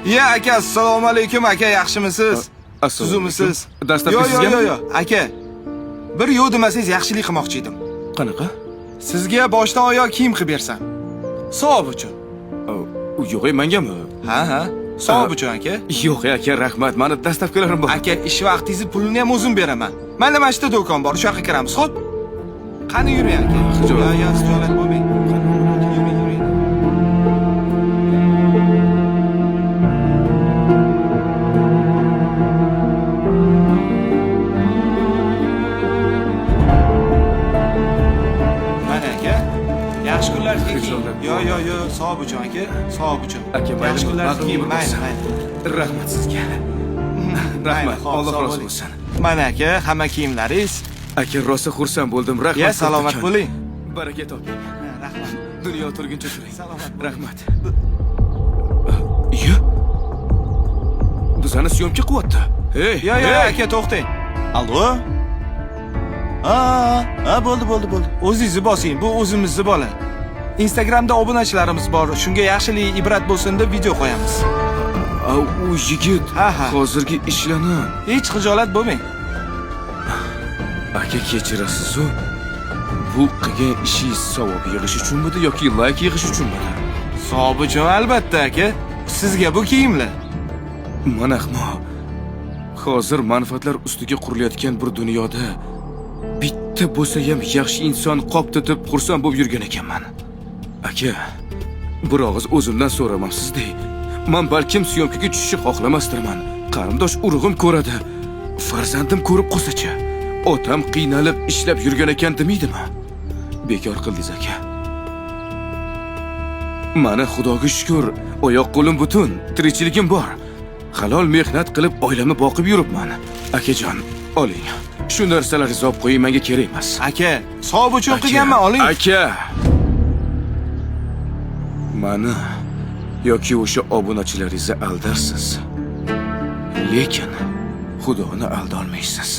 Ya aka, assalomu alaykum aka, yaxshimisiz? Tuzukmisiz? Dastlabki Yo, yo, sizgami? yo, yo, aka. Bir yo'q demasangiz yaxshilik qilmoqchi edim. Qanaqa? Sizga boshdan oyoq kiyim qilib bersam. Savob uchun. Yo'q, mengami? Ha, ha. Savob uchun aka. Yo'q, aka, rahmat. Mani dastavkalarim bor. Aka, ish vaqtingizni pulini ham o'zim beraman. Mana mana shu do'kon bor, o'sha yoqqa kiramiz, xo'p? Qani yuring aka. Xijolat. Yo, yo, xijolat bo'lmang. Yuring, yuring. Mana aka, yaxshi kunlarga keyin. Xijolat. Yo, yo, yo, savob uchun aka, savob uchun. Aka, mayli, Yaxshi kunlarga bag'rimga keyin, bir mayli, bossin. mayli. Rahmat sizga. Mayli, Rahmat. xo'p, Alloh sog' rozi bo'ling. bo'lsin. Mana aka, hamma kiyimlaringiz. Aka, rosa xursand bo'ldim. Rahmat. Ya, salomat kattakon. bo'ling. Baraka toping. Rahmat. Dunyo turguncha turing. Salomat bo'ling. Rahmat. Iya. Bizani syomka qilyapti. Hey, Yo, yo, hey. aka, to'xtang. Allo? Ha, ha, bo'ldi, bo'ldi, bo'ldi. O'zingizni bosing, bu o'zimizni bola. Instagramda obunachilarimiz bor. Shunga yaxshilik ibrat bo'lsin deb video qo'yamiz. A, u yigit Ha, ha. hozirgi ishlarni. Hech xijolat bo'lmang. Aka, kechirasiz-u. Bu qilgan ishingiz savob yig'ish uchunmidi yoki layk yig'ish uchunmidi? Savob uchun albatta, aka. Sizga bu kiyimlar. Mana ahmoq. Hozir manfaatlar ustiga qurilayotgan bir dunyoda bitta bo'lsa ham yaxshi inson qop tutib xursand bo'lib yurgan ekanman. Aka, bir og'iz o'zimdan so'ramabsiz-de. Man balkim syomkaga tushishni xohlamasdirman. Qarindosh urug'im ko'radi. Farzandim ko'rib qolsa-chi? Otam qiynalib ishlab yurgan ekan demaydimi? Bekor qildingiz aka. Mani Xudoga shukr, oyoq qo'lim butun, tirikchiligim bor. Halol mehnat qilib oilamni boqib yuribman. Akajon, oling. Shu narsalarni olib qo'ying, menga kerak emas. Aka, savob uchun qilganman, oling. Aka. Mani yoki o'sha obunachilaringizni aldarsiz. Lekin Xudoni aldolmaysiz.